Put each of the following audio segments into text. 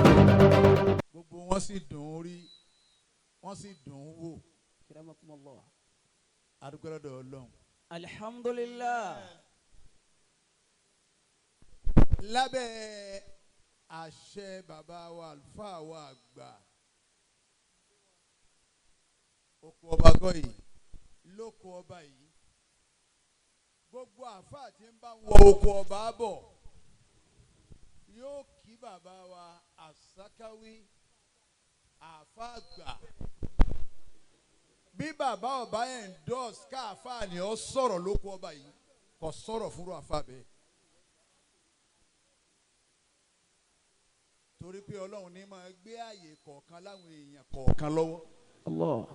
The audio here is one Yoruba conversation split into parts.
Gbogbo wọn sì dùn ún rí, wọ́n sì dùn ún wò. Akramakumullah. Adúpẹ́ lọ́dọ̀ Ọlọ́run. Alhamdulillah. Lábẹ́ àṣẹ bàbá wa, àlùfáà wa àgbà, oko ọba kọ́ yìí, lóko ọba yìí, gbogbo àáfàá tí ń bá wọ oko ọba bọ̀ yóò kí bàbá wa Àsákáwí, àáfàá àgbà. Bí bàbá ọba endorse káàfáà ni ó sọ̀rọ̀ lóko ọba yìí, kò sọ̀rọ̀ fúnra àáfàá bẹ́ẹ̀. Torí pé Ọlọ́run ní máa gbé àyè kọ̀ọ̀kan láwọn èèyàn kọ̀ọ̀kan lọ́wọ́. Allah.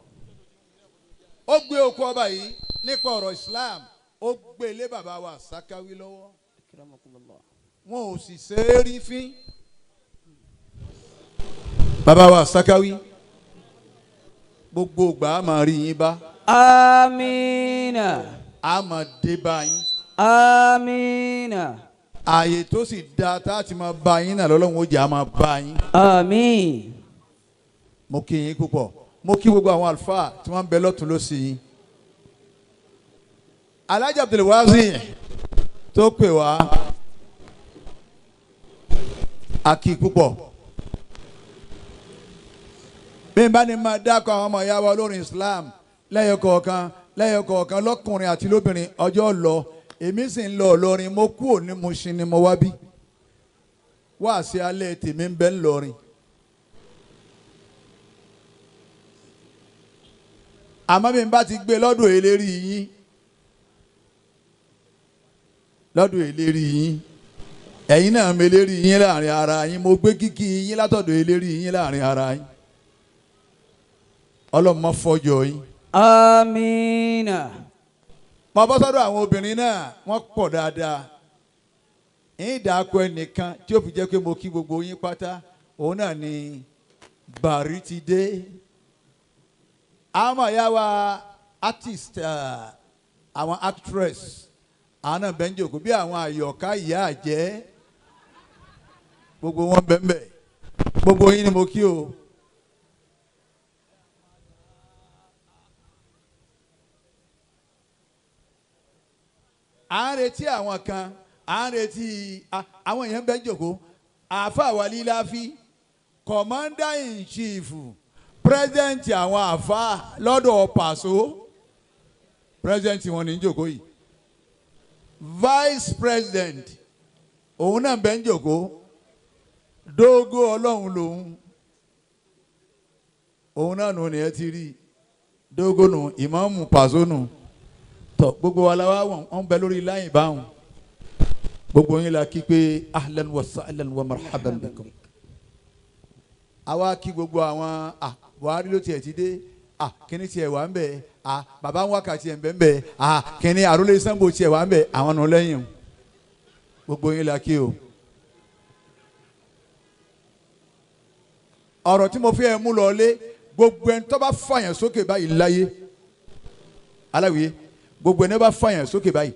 Ó gbé oko ọba yìí nípa ọ̀rọ̀ Islam, ó gbé lé bàbá wa Àsákáwí lọ́wọ́. Akramakumullah. Wọn ò sì ṣe é rí fín. Bàbá wa Àsákáwí, gbogbo ìgbà á máa rí yín bá. Amina. Á máa dé bá yín. Amina. Ààyè tó sì dáa tá a ti máa bá yín náà lọ́lọ́run ó jẹ́ á máa bá yín. Àmín. Mo kí yín púpọ̀, mo kí gbogbo àwọn àlùfáà tí wọ́n ń bẹ lọ́tún lósì yín. Alhaji Abdulwazi tó pè wá, a kí púpọ̀. Bí n bá ní máa dákọ̀ àwọn ọmọ ìyá wa olórin Islam lẹ́yọ kọ̀ọ̀kan lẹ́yọ kọ̀ọ̀kan, lọ́kùnrin àti lóbìnrin, ọjọ́ lọ, èmi sì ń lọ Ìlọrin. Mo kú òní Mushin ni mo wá bí wá sí alẹ́ tèmi ń bẹ ńlọrin. Àmọ́ bí n bá ti gbé lọ́dọ̀ eléri yín, lọ́dọ̀ eléri yín, ẹ̀yin náà mi eléri yín láàrin ara yín, mo gbé kíkí yín látọ̀dọ̀ eléri yín láàrin ara yín. Ọlọ́mọ fọjọ́ yín. Amina. Mo bọ́ sọ́dọ̀ àwọn obìnrin náà, wọ́n pọ̀ dáadáa. Yín dàkọ ẹnìkan tí ó fi jẹ́ pé mo kí gbogbo yín pátá, òun náà ni Bàrí ti dé. Àwọn ìyá wa artist, àwọn actress, àwọn náà bẹ́ẹ̀ ń jòkó bí àwọn àyọ̀ká ìyá àjẹ́, gbogbo wọn bẹ́ẹ̀ bẹ́ẹ̀, gbogbo yín ni mo kí o. À ń retí àwọn kan, à ń retí àwọn èèyàn bẹ́ẹ̀ jòkó. Àáfàá wa líláfi, commander in chief, president àwọn àáfàá lọ́dọ̀ Pàṣọ, president wọn ní jòkó yìí, vice president òun náà bẹ́ẹ̀ jòkó, dógó ọlọ́run lòun, òun náà nù ní ẹ ti rí dógó nù, ìmáàmù Pàṣọ nù. Tọ gbogbo wa la wa wọn bẹ lórí láyìn báwọn, gbogbo yín la kí pé ahlan wa sahlan wa marhaban bikum. Àwa kí gbogbo àwọn Buhari ló tiẹ̀ ti dé, kíní tiẹ̀ wà ń bẹ̀, baba ń wákàtí ẹ̀ ń bẹ̀ ń bẹ̀, kíní àrólé Sango tiẹ̀ wà ń bẹ̀, àwọn nù lẹ́yìn o, gbogbo yín la kí o. Ọ̀rọ̀ tí mo fi ẹ̀ mú lọ lé, gbogbo ẹni tó bá fàyàn sókè báyìí láyé aláwìyé, gbogbo ẹni bá fàyàn sókè báyìí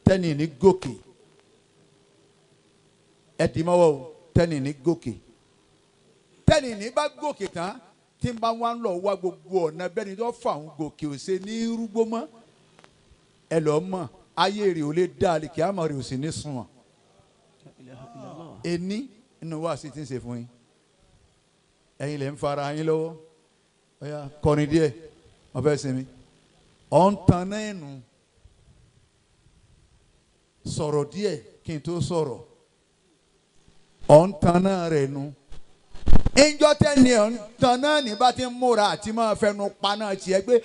tẹ́ni ní gòkè, ẹ dì mọ́wọ́ o, tẹ́ni ní gòkè, tẹ́ni ní bá gòkè tán, tí n bá wá ń lọ wá gbogbo ọ̀nà bẹ́ẹ̀ ni tó fà ń gòkè ò ṣe ní rúgbó mọ́, ẹ lọ́ mọ̀ ayé rẹ̀ ò lè dá a lè kí àmọ́ rẹ̀ ò sì ní sunwọ̀n. Ení inú wa sì ti ń ṣe fún yín, ẹ̀yin lè ń fara yín lọ́wọ́. Ọ̀yà kọrin díẹ̀, wọ́n fẹ́ sinmi. Ọ̀ ń tan náà nù, sọ̀rọ̀ díẹ̀ kí n tó sọ̀rọ̀, ọ̀ ń tan náà rẹ̀ nu. Ìjọ tẹ́ni ọ̀ ń tan náà ní bá ti ń múra àti máa fẹnu pa náà tiẹ̀ pé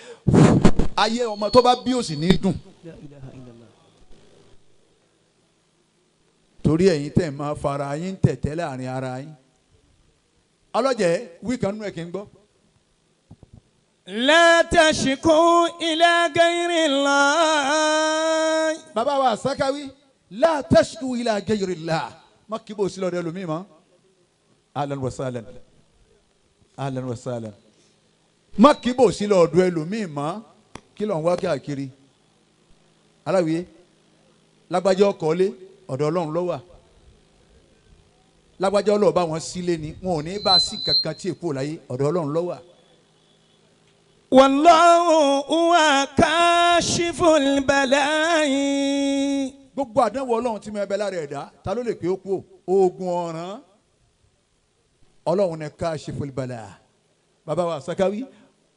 ayé ọmọ tó bá bí òsì ní dùn. Torí ẹ̀yin tẹ̀ máa fara yín tẹ̀tẹ̀ láàrin ara yín. Ọlọ́jẹ̀ wí kan nínú ẹ̀ kí n gbọ́. La tashku ila ghayrillah. Bàbá wa Sakawi, la tashku ila ghayrillah. Má kí bò sí lọ́dẹ lómi mọ́. Ahlan wa sahlan. Ahlan wa sahlan. Má kíbò sí lọ ọ̀dọ̀ ẹlòmíì mọ́ kí ló ń wá káàkiri. Aláwìyé lágbájá ọkọ̀ọ́lé ọ̀dọ̀ Ọlọ́run ló wà. Lágbájá ọlọ́ọ̀ bá wọn sílé ni wọn ò ní bá a sí kankan tí èkó láyé ọ̀dọ̀ Ọlọ́run ló wà. Wallahu huwa kashiful bala'i. Gbogbo àdánwò Ọlọ́run tí mo ẹbẹ lára ẹ̀dá ta ló lè pé ó kú o oògùn ọ̀ràn Ọlọ́run ni kashiful bala. Bàbá wa Sakawi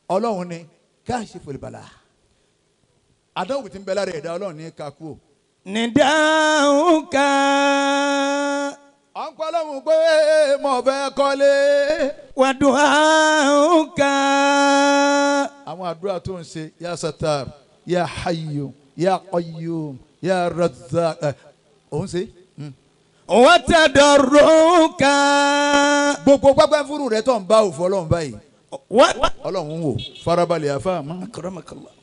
Ọlọ́run ni kashiful bala. Àdánwò tí ń bẹ lára ẹ̀dá Ọlọ́run ní ká kú o. Nidauka. À ń kọ́ Ọlọ́run pé mo fẹ́ kọ́lé. Wa du'auka. Àwọn àdúrà tó ń ṣe ya Sattar ya Hayyu ya Qayyum ya Razzaq òun ṣe. Wa tadarruka. Gbogbo pápá fúru rẹ tó ń bá òfò Ọlọ́run báyìí. Ọlọ́run ń wò farabalẹ̀ àfa mọ́. Akramakallah.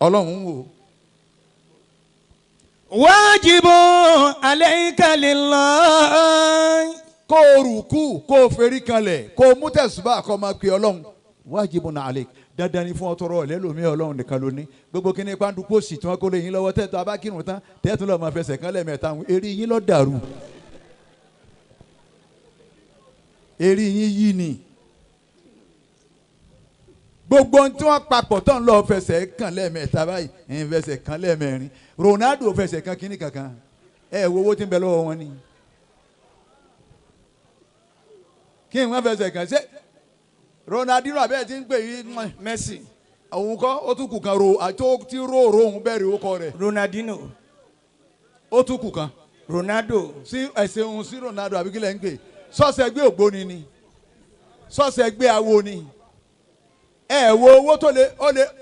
Ọlọ́run ń wò. Wajibu alayka lillah. Kó o rùkú kó o ferí kanlẹ̀ kó o mú tẹ̀sùbá kó o máa pe Ọlọ́run. Wajibun alayk dandan ni fún ọtọrọ ọlẹ́lòmí Ọlọ́run nìkan ló ní. Gbogbo kí ni pàǹdùkú òsì tí wọ́n kó lé yín lọ́wọ́ tẹ́tọ́ abákírun tán tẹ́tù lọ́ọ́ máa fẹsẹ̀ kan lẹ́ẹ̀mẹ́ta eré yín ló dàrú. Eré yín yí ni. Gbogbo ohun tí wọ́n papọ̀ tó ń lọ fẹsẹ̀ kan lẹ́ẹ̀mẹ́ta báyìí ń fẹsẹ̀ kan lẹ́ẹ̀mẹ́rin Ronaldo fẹsẹ̀ kan kínní kankan ẹ wo owó tí ń bẹ lọ́wọ́ wọn ni kí wọ́n fẹsẹ̀ kan ṣe Ronaldinho abẹ́ẹ̀ tí ń pè yí Messi òun kọ́ ó tún kù kan ro àti ó ti ró ro òun bẹ̀rẹ̀ ó kọ rẹ̀ Ronaldinho ó tún kù kan Ronaldo sí ẹsẹ̀ òun sí Ronaldo àbí kílẹ̀ ń pè sọ́ọ̀sẹ̀ gbé ògbóni ni sọ́ọ̀sẹ̀ gbé awo ni ẹ wo owó tó lè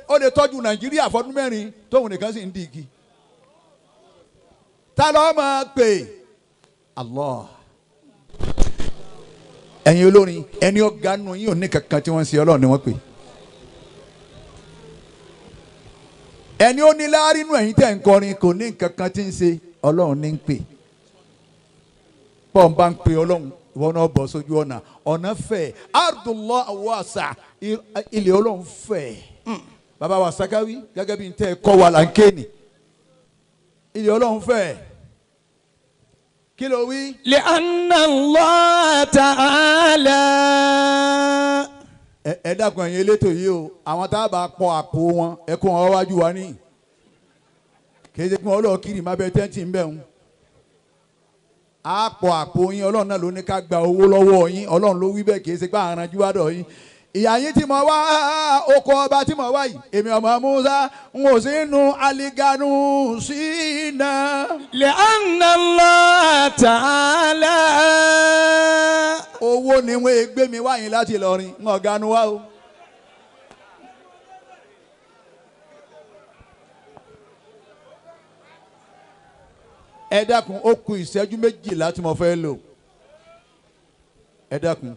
ó lè tọ́jú Nàìjíríà fọdún mẹ́rin tóun nìkan sì ń di igi ta ló máa pè Allah. Ẹ̀yin olórin ẹni ọ̀gá nù yín ò ní kankan tí wọ́n ń ṣe Ọlọ́run ni wọ́n pè ẹni ó ní láárí nù ẹ̀yin tẹ̀ ń kọrin kò ní kankan tí ń ṣe Ọlọ́run ní ń pè pọ́n bá ń pè Ọlọ́run ìwọ náà bọ̀ sójú ọ̀nà ọ̀nà fẹ̀ Ardullah wasa ilẹ̀ Ọlọ́run fẹ̀. Bàbá wa Sakawi gẹ́gẹ́ bí n tẹ́ kọ́ wa là ń kéènì ilẹ̀ Ọlọ́run fẹ̀ kí ló wí. Li'anna Allah ta'ala. Ẹ dákun ẹ̀yin elétò yìí o àwọn tá a bá pọ àpò wọn ẹ kó wọn wájú wa ní kì í ṣe pé wọn lọ kiri má bẹ tẹ́ǹtì ń bẹ̀ ń a pọ àpò yín Ọlọ́run náà ló ní ká gba owó lọ́wọ́ yín Ọlọ́run ló wí bẹ́ẹ̀ kì í ṣe pé àrànjú wá dọ̀ yín ìyá yín tí mo wá oko ọba tí mo wá yìí èmi ọmọ Musa n ò sí nu aliganu sí iná. Li'anna Allah ta'ala. Owó ni wọ́n gbé mi wá yín láti Ìlọrin ń ọ̀gánu wá o. Ẹ dákun ó kù ìṣẹ́jú méjìlá tí mo fẹ́ lò ẹ dákun.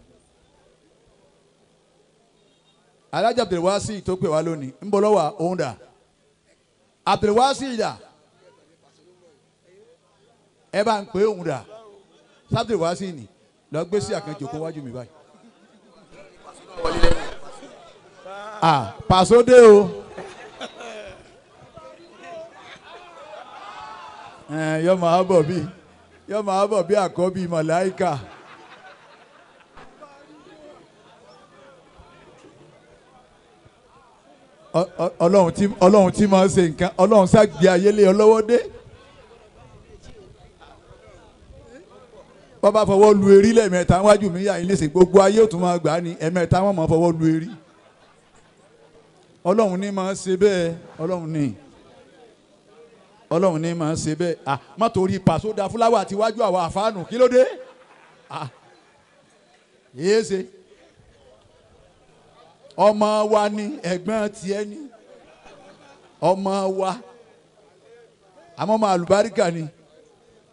Alhaji Abdulwasi tó pè wá lónìí ń bọ̀ lọ́wọ́ òun dà Abdulwasi dà ẹ bá ń pè òun dà Abdulwasi ni lọ gbé sí àkànjò kó wájú mi báyìí. Ah pàṣọ dé o. Yọ máa bọ̀ bí yọ máa bọ̀ bí àkọ́bí màláìka. Ọlọ́run tí máa ń ṣe nǹkan Ọlọ́run ṣàgbé ayélé ọlọ́wọ́ dé. Bàbá fọwọ́ lu erí lẹ́ẹ̀mẹ́ta wájú mi yà yín léṣe gbogbo ayé ò tún máa gbà á ní ẹ̀mẹ́ta wọ́n máa fọwọ́ lu erí. Ọlọ́run ní máa ń ṣe bẹ́ẹ̀ Ọlọ́run ní Ọlọ́run ní máa ń ṣe bẹ́ẹ̀ à má torí pàṣọ da fúláwà àti iwájú àwọn àfáànù kí ló dé à yéé ṣe ọmọ wa ni ẹ̀gbọ́n tiẹ̀ ni ọmọ wa àmọ́ ọmọ àlùbáríkà ni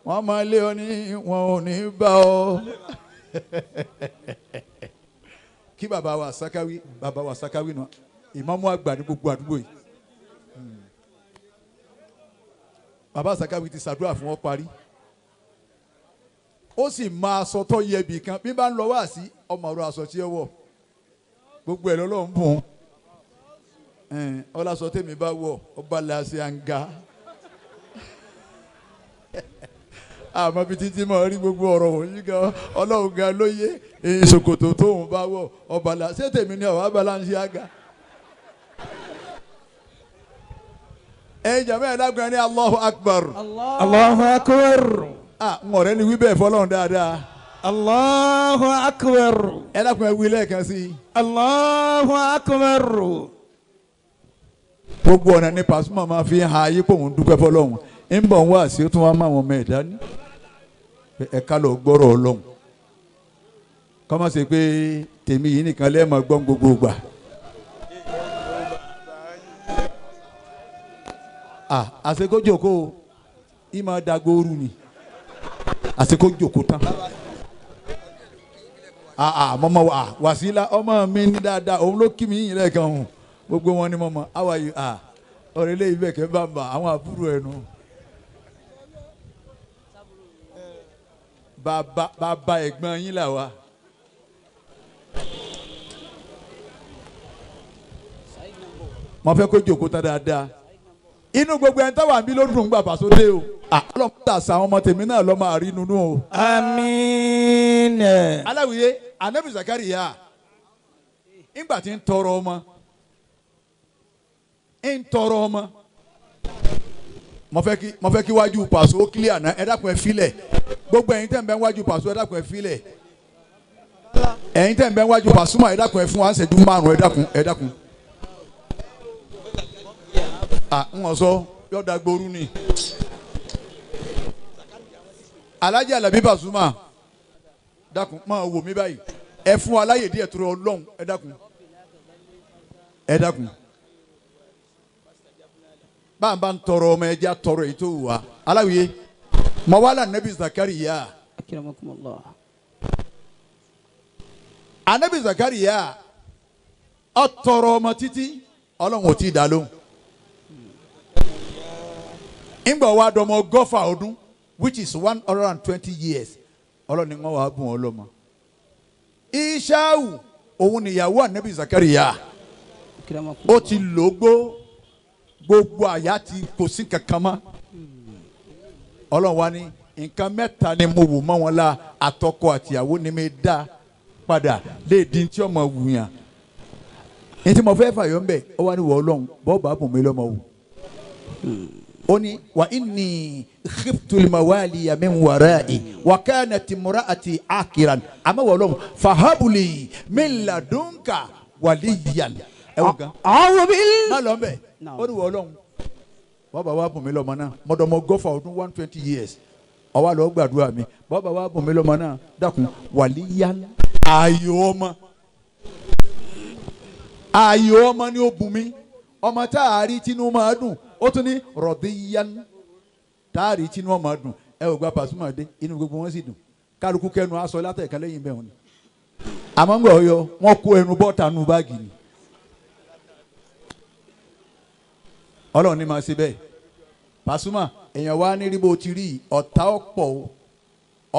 wọ́n máa lé ọ ní wọn ò ní bá ọ. Kí bàbá wa Sakawi bàbá wa Sakawi nù ìmáàmù àgbà ní gbogbo àdúgbò yìí. Bàbá Sakawi ti ṣàdúrà fún ọ parí. Ó sì máa aṣọ tó yẹ bì kan bí bá ń lọ wá sí ọmọ ọ̀rọ̀ aṣọ tí ó wọ̀. Gbogbo ẹ̀ lọ́lọ́run bùn. Ọlásọ tèmi bá wọ̀ ọba làṣẹ àǹgá. Àmọ́ bí títí mọ̀ rí gbogbo ọ̀rọ̀ wọ̀nyí gan ọlọ́run gan lóye ìṣòkòtò tóun bá wọ̀ ọba làṣẹ tèmi ni ọ̀wá bá láǹṣẹ àgá. Ẹ jàmbá ẹ̀ lágbọ̀n ní Allahu Akbar. Allahu Akbar. Ah, n ọ̀rẹ́ ni wí bẹ́ẹ̀ fọlọ́run dáadáa. Allahu Akbar. Ẹ dákun ẹ wí lẹ́ẹ̀kan sí i. Allahu Akbar. Gbogbo ọ̀nà ni Pasuma máa fi hàn ayé pé òun dúpẹ́ fọlọ́run. Ń bọ̀ ń wá sí ó tún wá máa wọn ọmọ ẹ̀ dání. Ẹ ká lọ gbọ́rọ̀ ọlọ́run. Kọ́mọ̀ sí pé tèmi yìí nìkan lẹ́ẹ̀mọ́ gbọ́n gbogbo gbà. Ah, àṣekójòkó ìmọ̀ dagooru ni. Àsìkò jòkó tán. Mọ́mọ́ wa Wàsílà ọmọ mi ní dáadáa òun ló kí mi yìnyín lẹ́ẹ̀kan hùn gbogbo wọn ni mọ́mọ́ how are you ọ̀rẹ́ ilé ibẹ̀ kẹ́ bá ń bà àwọn àbúrò ẹ̀ nù. Bàbá ẹ̀gbọ́n yín là wa. Mo fẹ́ kó jòkó tán dáadáa. Inú gbogbo ẹni táwa mi ló dùn gbà Paso dé o. Ọlọ́run tà sa àwọn ọmọ tèmi náà lọ́ máa rí nínú o. Àmín. Aláwìyé Anabi Zakariya ńgbà tí ń tọrọ ọmọ ń tọrọ ọmọ mo fẹ́ kí wájú Paso ó kílíà náà ẹ dákun ẹ filẹ̀ gbogbo ẹ̀yin tẹ̀ ń bẹ wájú Paso ẹ dákun ẹ filẹ̀ ẹ̀yin tẹ̀ ń bẹ wájú Pasuma ẹ dákun ẹ fún wa ń ṣẹ́jú márùn ẹ dákun ẹ dákun. Ń wọ́n sọ yọ̀ọ́dà gboru ni. Alhaji Alabi Pasuma dákun máa wò mí báyìí ẹ fún wa láyè díẹ̀ tó Ọlọ́run ẹ dákun ẹ dákun bá ń bá ń tọrọ ọmọ ẹja tọrọ èyí tó wù wá aláwìyé mọ̀wálà Nabi Zakariya. Akramakumullah. Anabi Zakariya ó tọrọ ọmọ títí Ọlọ́run ò tí ì dá lóhùn. Ńgbà wa dọmọ 120 ọdún which is 120 years Ọlọ́run ni wọ́n wàá bùn ọ́ lọ́mọ. Ishau òun nìyàwó Anabi Zakariya ó ti lògbó gbogbo àyà ti kò sí kankan mọ́. Ọlọ́run wa ní nǹkan mẹ́ta ni mo wò mọ́ wọn la àtọkọ àtìyàwó ni mi dá padà léèdì tí ọmọ wùyàn. Ní tí mo fẹ́ fàyọ̀ ńbẹ̀ ó wá ní wọ Ọlọ́run bọ́ọ̀ bá bùn mí lọ́mọ wò. Ó ní wa inni khiftul mawaliya min wara'i wa kanat imra'ati akiran àmọ́ wọ Ọlọ́run fahabuli min ladunka waliyan. Ẹ wò gan. Má lọ ńbẹ̀ ó ní wọ Ọlọ́run bọ́ọ̀ bá bùn mí lọ́mọ náà mọ́dọ̀mọ́ 120 ọdún 120 years ọwọ́ àlọ́ gbàdúrà mi bọ́ọ̀ bá bùn mí lọ́mọ náà dákun waliyan ayò ọmọ ayò ọmọ ni ó bùn mí ọmọ tá a rí tinú máa dùn ó tún ní rọ̀bíyán tá a rí tinú ọmọ dùn ẹ ò gba Pasuma dé inú gbogbo wọn sì dùn kálukú kẹnu aṣọ látẹ̀ka lẹ́yìn bẹ́ẹ̀ wọn ni àmọ́ ń gbọ́ yọ wọn kó ẹnu bọ́ta nu báàgì ni Ọlọ́run ní máa ṣe bẹ́ẹ̀ Pasuma èèyàn wá ní rí bó ti rí ọ̀tá ọ̀pọ̀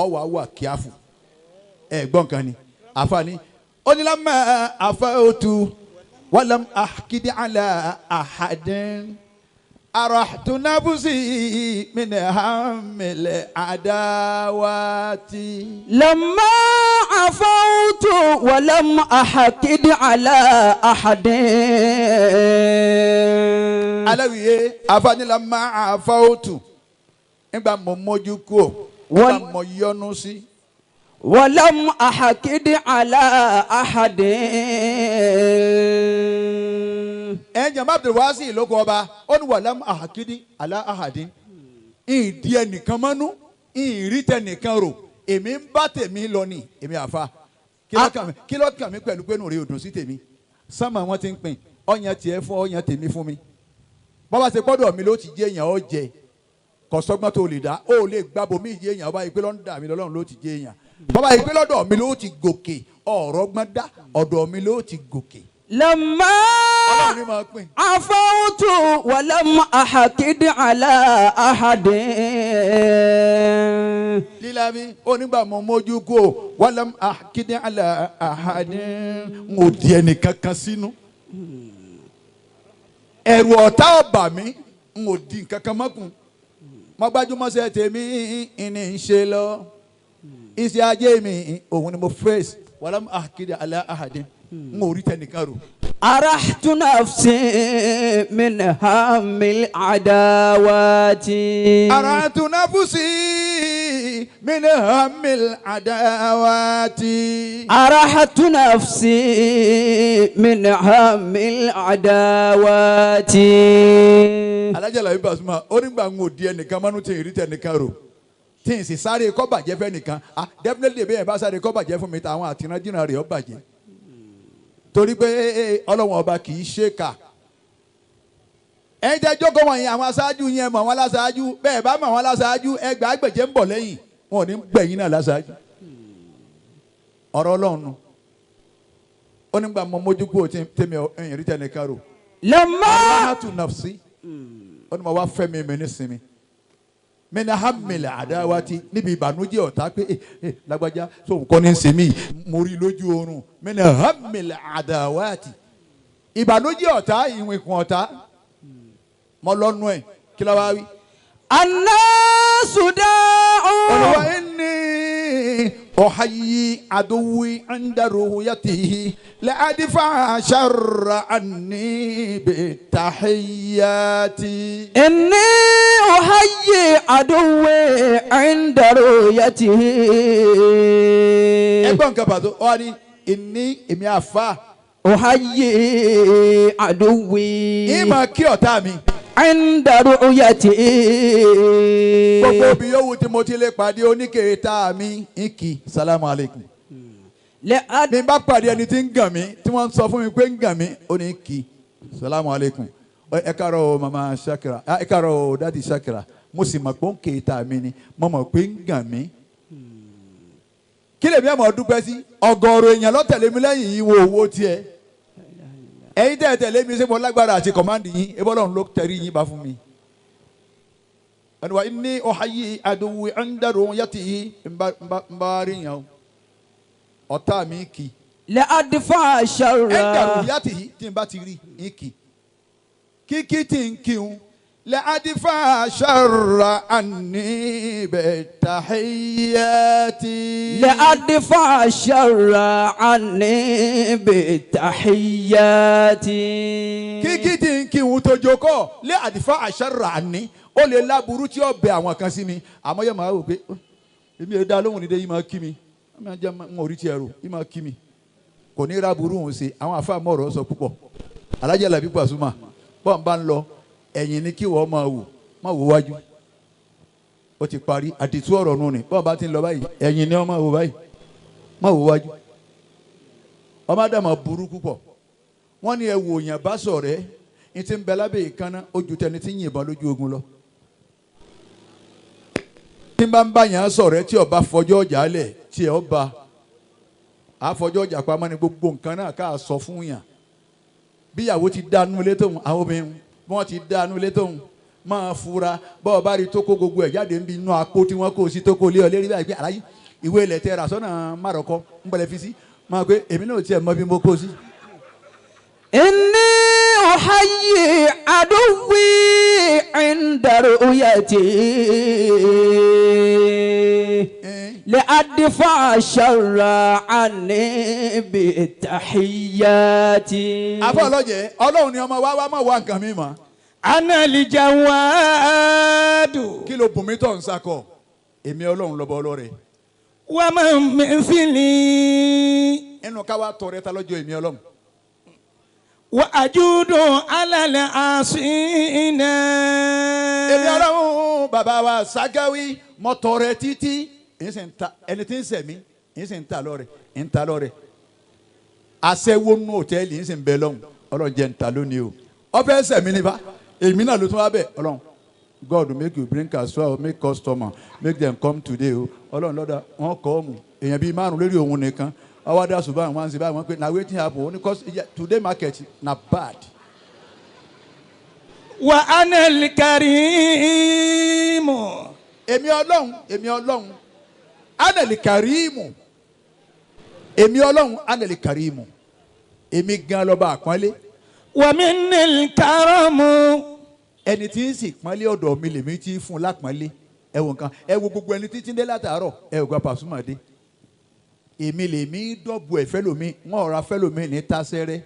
ọ̀wà wà kíáfù ẹ gbọ́n kan ni àfààní onílámà àfàòtú wàlám àkìdí àlà àhàdín arahtunabusi min hamil adawati. lamma afawtu walam ahakidi ala ahadin. Aláwìyé àfààní lamma afawtu nígbà mọ̀ mójú kúò nígbà mọ̀ yọnu sí. ولم أحكد على أحد. Ẹ jẹ́ Abdulwasi ló kọ́ ọba ó ní wàlámù àhàkídí àlá àhàdín ìdí ẹnìkan mọ́nú ìrí tẹnìkan rò èmi ń bá tèmi lọ ni èmi àfa kí ló kàn mí pẹ̀lú pé nù rí odùn sí tèmi sánmà wọn ti ń pín ọ̀yàn tiẹ̀ fún ọ̀yàn tèmi fún mi bọ́bá ṣe gbọ́dọ̀ mi ló ti jẹ́ èèyàn ó jẹ kọ̀sọ́gbọ́n tó lè dá ó lè gbàbọ̀ mí jẹ́ èèyàn ọba ìpè lọ́dọ̀ mi lọ́lọ́run ló ti jẹ́ èèyàn bàbá ìpè lọ́dọ̀ mi ló ti gòkè ọ̀rọ̀ gbọ́n dá ọ̀dọ̀ mi ló ti gòkè. Lamma Ọlọ́run ní máa pín. عفوت ولم أحقد على أحد. Lílàbí onígbà mọ mójú kú o ولم أحقد على أحد n ò di ẹnì kankan sínú. Ẹ̀rù ọ̀tá ọ̀bà mi n ò di nǹkan kan mọ́kùn. Mo gbájúmọ́sẹ̀ tèmi ìní ń ṣe lọ. Iṣẹ́ ajé mi òun ni mo face ولم أحقد على أحد n ò rí tẹnìkan rò. أرحت نفسي من هم العداوات. أرحت نفسي من هم العداوات. أرحت نفسي من هم العداوات. Alájà Làbí Pasuma ó nígbà ń ò di ẹnìkan mọ́nú tí ì rí tẹnìkan rò tí n sì sáré kọ́ bàjẹ́ fẹ́ nìkan. Ah, definitely bẹ́ẹ̀ bá sáré kọ́ bàjẹ́ fún mi táwọn àtìrandínà rẹ̀ ó bàjẹ́ torí pé Ọlọ́run ọba kì í ṣe kà. Ẹ̀yin tẹ́ jókòó wọ̀nyí àwọn aṣáájú yẹn mọ̀ wọ́n láṣáájú bẹ́ẹ̀ bá mọ̀ wọ́n láṣáájú ẹgbàá gbèjẹ́ ń bọ̀ lẹ́yìn wọn ò ní gbẹ̀yìn náà láṣáájú. Ọ̀rọ̀ Ọlọ́run nu ó nígbà mọ mójú kúrò tèmi ẹ̀yìn rí tẹnìkan rò. لما أرحت نفسي ó ní mo wá fẹ́ mi mi nísinmi من هم العداوات níbi ìbànújẹ́ ọ̀tá pé ẹ ẹ lágbájá sóhun kọ́ ní sinmi mo rí lójú oorun من هم العداوات ìbànújẹ́ ọ̀tá ìwìnkùn ọ̀tá mo lọ́nu ẹ̀ kí ló wá wí. الناس داء. Olúwa إني أحيي عدوي عند رؤيته لأدفع شر عني بالتحيات. إني أحيي عدوي عند رؤيته. Ẹgbọ́n nǹkan pàtó ọ ní ìní èmi àfa. أحيي عدوي Ìmọ̀ kí ọ̀tá mi. عند رؤيته. Gbogbo ibi yòówù tí mo ti lè pàdé oníkèéta mi ń kí salamu aleykum. لأد Mi bá pàdé ẹni tí ń gàn mí tí wọ́n ń sọ fún mi pé ń gàn mí ó ní kí salamu aleykum. Ẹ káàárọ̀ o mama Shakira, ẹ káàárọ̀ o daddy Shakira, mo sì mọ̀ pé ó ń kéta mi ni mo mọ̀ pé ń gàn mí. Kí lèmi àmọ́ dúpẹ́ sí ọ̀gọ̀ọ̀rọ̀ èèyàn ló tẹ̀lé mi lẹ́yìn yìí wo owó tiẹ̀. Ẹ̀yin tẹ́ ẹ tẹ̀lé mi ṣé mo lágbára àti command yín ebí Ọlọ́run ló tẹ̀rí yín bá fún mi. Ẹnu wa إني أحيي عدوي عند رؤيته ń bá rí yàn o ọ̀tá mi kì í. لأدفع شر عند رؤيته tí n bá ti rí ń kì í. Kíkí tí ń kí un لأدفع شر عني بالتحيات. لأدفع شر عني بالتحيات. Kíkí tí ń kí un tó jókòó لأدفع شر عني ó lè láburú tí ó bẹ àwọn kan sí mi àmọ́ yóò máa wò pé èmi ò dá lóhùn nídé yìí máa kí mi máa jẹ́ ń orí tiẹ̀ rò yìí máa kí mi kò ní ra burú òun ṣe. Àwọn àfáà ọ̀rọ̀ sọ púpọ̀. Alájà Làbí Pasuma bọ́n bá ń lọ ẹ̀yìn ni kí wọ́n máa wò máa wò wájú ó ti parí àdìtú ọ̀rọ̀ nù ni bọ́n bá ti ń lọ báyìí ẹ̀yìn ni wọ́n máa wò báyìí máa wò wájú. Ọmọ àdàmọ̀ burú púpọ̀ wọ́n ní ẹ wò yàn bá sọ̀rẹ́ ní ti ń bẹ lábẹ́ ìkànnà ojú tẹni tí ń yìnbọn lójú ogun lọ. Tí n bá ń bá yàn án sọ̀rẹ́ tí ọba fọjọ́ ọjà lẹ̀ tí ẹ ọba àfọjọ́ ọjà pamọ́ ni gbogbo nǹkan náà ká sọ fún yàn. Bíyàwó ti dánú ilé tóun àwọn obìnrin bí wọ́n ti dánú ilé tóun máa fura bọ́ ọba rí tó kó gbogbo ẹ̀ jáde níbi inú apó tí wọ́n kó sí tó kó lé ọ lérí báyìí pé àlàyé ìwé ilẹ̀ tẹ rà sọ́nà márọ̀kọ́ ń bọ̀lẹ̀ fi sí máa pé èmi náà tiẹ̀ mọ bí mo kó sí. إني أحيي عدوي عند رؤيتي لأدفع شر عني بالتحيات. Àfọ ọlọ́jẹ̀ Ọlọ́run ni ọmọ wa wá máa wá nǹkan mi mọ́. أنا الجواد. Kí ló bùnmi tó ń sakọ èmi Ọlọ́run lọ́bọ ọlọ́rẹ̀. ومن مثلي. Ẹnu ká wá tọrẹ ta lọ́jọ́ èmi Ọlọ́run. وأجود على العاصين. Èmi Ọlọ́run bàbá wa Sagawi mo tọrẹ títí èyí sì ń ta ẹni tí ń sẹ̀mí èyí sì ń ta lọ́rẹ̀ ń ta lọ́rẹ̀ aṣẹ́wó nù hòtẹ́ẹ̀lì èyí sì ń bẹ lọ́hùn Ọlọ́run jẹ́ ń ta lónìí o ọbẹ̀ sẹ̀mí nípa èmi náà ló tún wá bẹ̀ Ọlọ́run God make you bring us well, make customer, make them come today o. Ọlọ́run lọ́dà wọn kọ́ ọ̀mù èèyàn bíi márùn lórí òun nìkan ọwọ́ adá ṣùgbọ́n àwọn àǹsí báyìí wọ́n pé na wetin happen ó ní cause today market na bad. وأنا الكريم. Èmi Ọlọ́run, èmi Ọlọ́run, أنا الكريم. Èmi Ọlọ́run, أنا الكريم. Èmi gan lọ́ba àpọ́nlé. ومني الكرم. Ẹni tí ń sì pọ́nlé ọ̀dọ̀ mi lèmi tí ń fún lápọ́nlé. Ẹ wo nǹkan, ẹ wo gbogbo ẹni títí dé látàárọ̀, ẹ ò gba Pasuma dé. Èmi lèmi dọ̀bù ẹ̀ fẹ́lòmí, wọ́n ọ̀ra fẹ́lòmí ní tásẹ́rẹ́.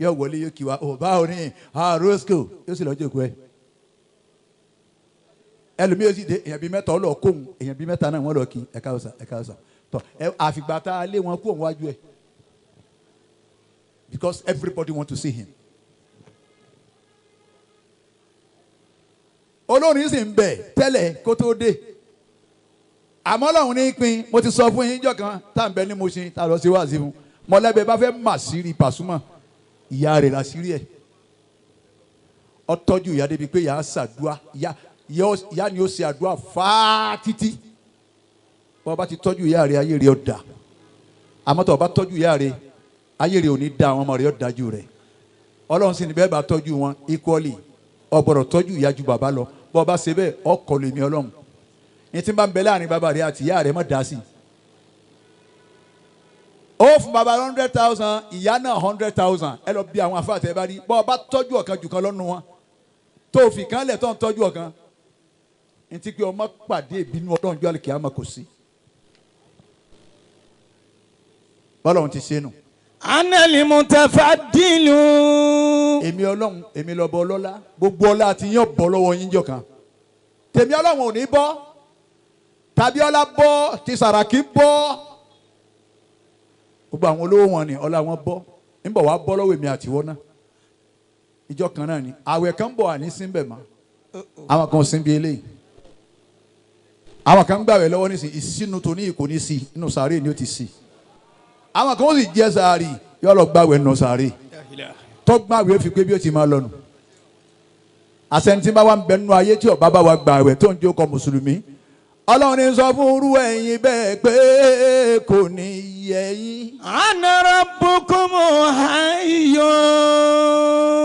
Yóò wọlé yóò kí wa, ò bá òní, Roscoe, yóò sì lọ́ọ́ jòkó ẹ̀. Ẹlòmí yóò sì dé, èèyàn bíi mẹ́ta ọlọ́ọ̀ kóhun, èèyàn bíi mẹ́ta náà wọ́n lọ kí, ẹ̀ka ọ̀sà, ẹ̀ka ọ̀sà. Tọ́ ẹ àfìgbà tá a lé wọn kó òun wájú ẹ̀. Because everybody want to see him. Olórin sì ń bẹ tẹ́lẹ̀ kó tó dé. Àmọ́ Ọlọ́run ní pín, mo ti sọ fún yín jọ́ kan tá à ń bẹ ní Mushin tá a lọ sí wáàsí fún. Mọ̀lẹ́bẹ̀ bá fẹ́ mà sírí Pasuma, ìyá rẹ̀ là sírí ẹ̀. Ó tọ́jú ìyá débi pé ìyá ṣàdúà, ìyá ni ó ṣe àdúà fáá títí. Bọ́ bá ti tọ́jú ìyá rẹ̀, ayé rẹ̀ ó dà. Àmọ́ tó o bá tọ́jú ìyá rẹ̀, ayé rẹ̀ ò ní da, àwọn ọmọ rẹ̀ ó dájú rẹ̀. Ọlọ́run sì ní bẹ́ẹ̀ bá tọ́jú wọn equally. Ó gbọ́dọ̀ tọ́jú ìyá ju bàbá lọ. Bọ́ bá ṣe bẹ́ẹ̀, ó kọlu èmi Ọlọ́run. Ní tí ń bá ń bẹ láàrin bàbá rẹ̀ àti ìyá rẹ̀ má dá sí i. Ó fún bàbá 100,000, ìyá náà 100,000. Ẹ lọ bí àwọn afáàtẹ̀ bá rí. Bọ́ bá tọ́jú ọ̀kan jù kan lọ́nu wọn. Tó fi kan lẹ̀ tó ń tọ́jú ọ̀kan. Ní tí pé ọmọ pàdé ìbínú Ọlọ́run jọ́ àlùkìyámà kò sí. Bọ́lọ́run ti ṣe nù. أنا المتفضل. Èmi Ọlọ́run, èmi lọ́bọ ọlọ́lá. Gbogbo ọlá àti yín bọ́ lọ́wọ́ yín jọ kan. Tèmi Ọlọ́run ò ní bọ́. Tàbí ọlá bọ́, ti Sàràkí bọ́. Gbogbo àwọn olówó wọn ni ọlá wọn bọ́. Ń bọ̀ wá bọ́ lọ́wọ́ èmi àtiwọ́ náà. Ìjọ kan náà ni. Àwẹ̀ kan bọ̀ àní sínbẹ̀ mọ́. Àwọn kan sínbi eléyìí. Àwọn kan gbàwẹ̀ lọ́wọ́ nísìnyí. Ìsinu tó ní ìkò ní sí. Inú sàárè ni ó ti sí. Àwọn kan ó sì jẹ sàárì, yóò lọ gbàwẹ̀ nù sàárè. Tọ́gbàwẹ̀ fi pé bí ó ti máa lọ nù. Àsẹ̀ntì bá wà ń bẹ nínú ayé tí ọba bá wà gbàwẹ̀ tó ń jókòó mùsùlùmí. Ọlọ́run ní sọ fún irú ẹ̀yin bẹ́ẹ̀ pé kò ní yẹ yín. أنا ربكم حي.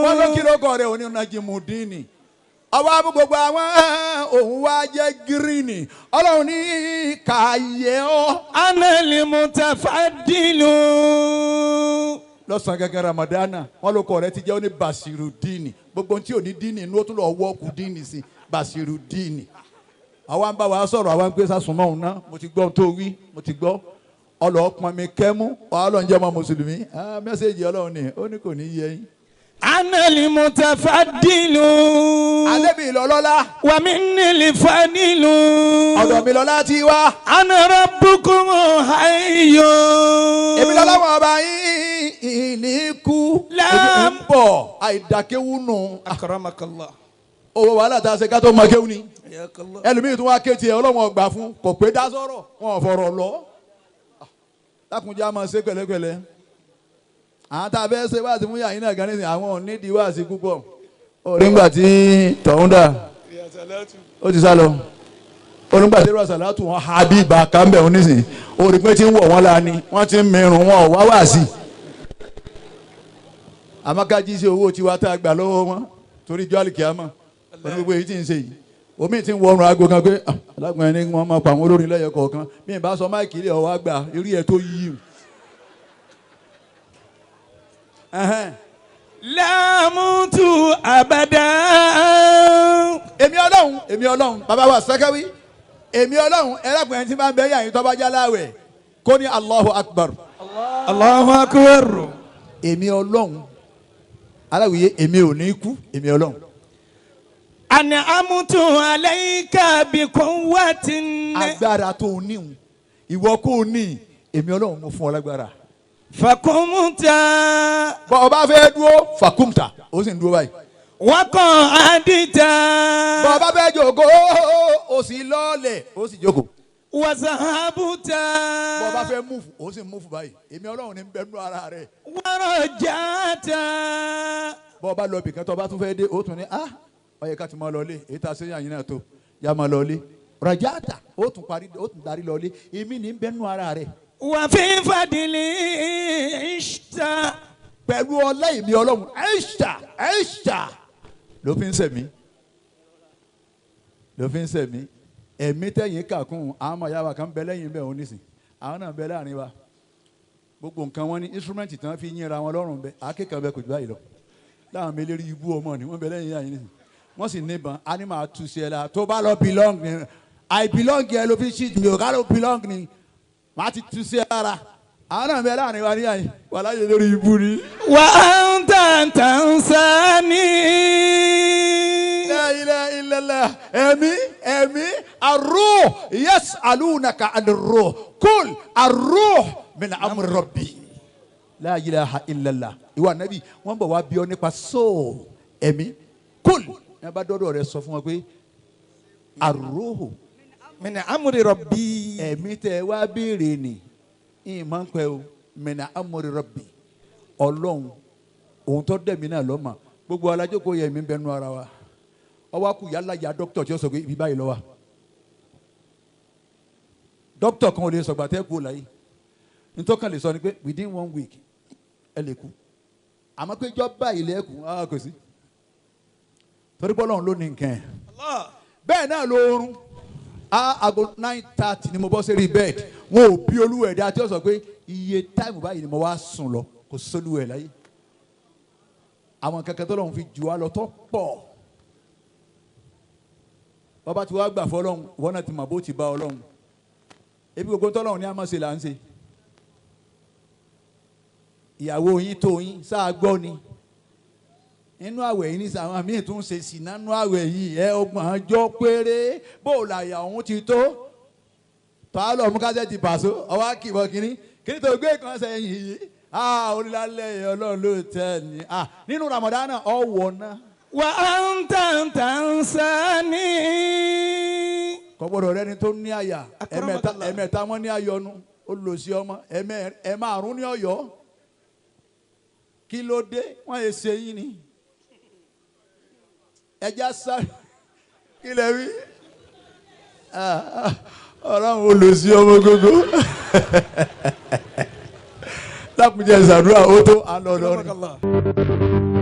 Wọ́n ló kí lóko rẹ̀ òní Najimudini. Ọwọ́ abú gbogbo àwọn òun wá jẹ́ gíríìnì. Ọlọ́run ní kàyé ọ́. أنا المتفضل. Lọ́sàn-án gẹ́gẹ́ Ramadana, wọ́n lóko rẹ̀ ti jẹ́ ó ní Basirudini. Gbogbo ohun tí ò ní díìnì inú ó tún lọ wọ́ọ̀kù díìnì sí Basirudini. Àwa ń bá wa sọ̀rọ̀, àwa ń pè sásùnmọ́ òun náà. Mo ti gbọ́ ohun tó wí, mo ti gbọ́. Ọlọ́ọ̀pọ̀ mi kẹ́mú, wàá lọ ń jẹ́ ọmọ mùsùlùmí. Mẹ́sẹ̀gì Ọlọ́run ni, ó ní kò ní yẹ yín. أنا المتفضل. Alẹ́ mi lọ́lọ́lá. ومني الفضل. Ọ̀dọ̀ mi lọ́lá ti wá. أنا ربكم حي. Èmi lọ́lọ́wọ́ ọba yín ìní kú. Lam. Èmi ń bọ̀ àìdàkéwú nù. أكرمك الله. Owó wàhálà tá a ṣe ká tó mọ kéwú ni. حياك الله. Ẹlòmíì tún wá ké tiẹ̀ Ọlọ́run ọgbà fún kò pé dá sọ̀rọ̀ wọn ò fọ̀rọ̀ lọ. Lákùnjá máa ṣe pẹ̀lẹ́pẹ̀lẹ́. Àwọn tá a fẹ́ ṣe wáàsí fún yàrá náà gan nísìnyí àwọn ò nídìí wáàsí púpọ̀. Orí ńgbà tí tọ̀hún dà ó ti sá lọ. Onígbà tí Rọ́sàlátù wọn ha bí ibà kánbẹ̀ òun nísìnyí. Orí pé tí ń wọ̀ wọ́n la ni wọ́n ti ń mìíràn wọn ò wá wáàsí. Àmọ́ ká jí sí owó tiwa tá a gbà lọ́wọ́ wọn torí ijó àlìkíyámà. Oní gbogbo èyí tí ń ṣe yìí. Omi ti ń wọrùn aago kan pé alágbọ̀n ẹni wọn máa pa àwọn olórin lẹ́yọ kọ̀ọ̀kan. Bí n bá sọ máìkì ilé ọwọ́ àgbà irú ẹ̀ tó yí o. لا أموت أبدا. Èmi Ọlọ́run, èmi Ọlọ́run, bàbá wa Sẹ́kẹ́wí, èmi Ọlọ́run, ẹlẹ́kùnrin tí máa ń bẹ yà yín tó bá já láwẹ̀ kó ní Allahu Akbar. Allahu Akbar. Èmi Ọlọ́run, aláwìyé èmi ò ní kú, èmi Ọlọ́run. أنعمت عليك بقوة. Agbára tó o níhun, ìwọ kó o ní, èmi Ọlọ́run mo fún ọ lágbára. فقمت. Bọ́ ọ bá fẹ́ dúró, fàkúmtà, ó sì ń dúró báyìí. وقعدت. Bọ́ ọ bá fẹ́ jókòó, ó sì lọ́ọ̀lẹ̀, ó sì jókòó. وذهبت. Bọ́ ọ bá fẹ́ múfù, ó sì ń múfù báyìí. Èmi Ọlọ́run ní bẹ́ẹ̀ nú ara rẹ̀. ورجعت. Bọ́ ọ bá lọ ibìkan tó o bá tún fẹ́ dé, ó tún ní ó yẹ ká ti máa lọ ilé, èyí tá a ṣe yàn yín náà tó, yá máa lọ ilé. Rajata, ó tún parí, ó tún darí lọ ilé. Èmi ní bẹ́ẹ̀ nú ara rẹ̀. وفي فضلي عشت. Pẹ̀lú ọlá èmi Ọlọ́run, Aisha, Aisha. ló fi ń sẹ̀mí ló fi ń sẹ̀mí ẹ̀mí tẹ̀yìn kàkún àwọn ọmọ ìyá wa kan bẹ lẹ́yìn bẹ́ẹ̀ òun nísìn àwọn náà bẹ láàrin wa gbogbo nǹkan wọn ní instrument tí wọ́n fi yínra wọn lọ́rùn bẹ àáké kan bẹ kò jù báyìí lọ láwọn mi lérí ibú ọmọ ni wọ́n bẹ lẹ́yìn yàyìn nísìn wọ́n sì níbọn á ní máa tu sí ẹ la tó bá lọ belong ni I belong yẹ ló fi ṣí mi ò ká ló belong ni màá ti tu sí ẹ lára àwọn náà bẹ láàrin wa níyàyìn wà láyé lórí ibú ni. وأنت تنساني La ilaha illallah. Ẹ̀mí ẹ̀mí arruh yas'alunaka an-ruh kul arruh min amri rabbi. La ilaha illallah. Ìwà nàbí wọ́n bọ̀ wá bí ọ nípa soul ẹ̀mí kul ní a bá dọ́dọ̀ rẹ sọ fún wọn pé arruh من أمر ربي ẹ̀mí tẹ wá béèrè ni ìmọ̀ ń pẹ́ o min amri rabbi ọlọ́run òun tó dẹ̀mí náà lọ́mọ gbogbo alájókòó yẹ ẹ̀mí ń bẹnu ara wa ọwọ́ akú yálà ya dókítà tí ó sọ pé ibi báyìí lọ wa dókítà kan ò lè sọ̀gbà tẹ́ kú láyé ntọ́kàn lè sọ ni pé within one week ẹ lè kú àmọ́ pé jọ́ báyìí lẹ́kùn á kò sí torí bọ́lá òun ló ní nǹkan ẹ̀ bẹ́ẹ̀ náà ló oorun aago 9:30 ni mo bọ́ sórí bed wọn ò bí olúwẹ̀dá tí ó sọ pé iye táìmù báyìí ni mo wá sùn lọ kò sólúwẹ̀ láyé àwọn kankan tó lọ́hùn fi jù wá lọ tó pọ̀ bàbá tí wàá gbà fọlọ́hùn wọn náà ti mọ̀ bó ti bá ọlọ́hùn ebi gbogbo tọ́lọ́hùn ní a máa ṣe là ń ṣe ìyàwó yín tó yín sáà gbọ́ ni inú àwẹ̀ yìí ní sàwọn míì tún ṣe sí nánú àwẹ̀ yìí ẹ ọgbọ̀n ọjọ́ péré bó o làyà òun ti tó tọ́lọ̀ mú kásẹ̀ ti pàṣọ ọwọ́ kìbọ̀ kínní kínní tó gbé kan sẹ́yìn yìí ah orílẹ̀-èdè ọlọ́run ló tẹ̀ ní ah nínú Ramadan ọ̀wọ̀ náà. وأنت تنساني kò gbọ́dọ̀ rẹni tó ní àyà Akramakallah. ẹ̀mẹ́ta wọn ní ayọnu ó lò sí ọmọ ẹ̀márùn ní ọ̀yọ́ kí ló dé wọ́n yẹ ṣe yín ni ẹja sáré kí lẹ wí ọlọ́run ó lò sí ọmọ gógó lákùnjẹ ìsàdúrà ó tó àlọ́ lọ́rùn. Akramakallah.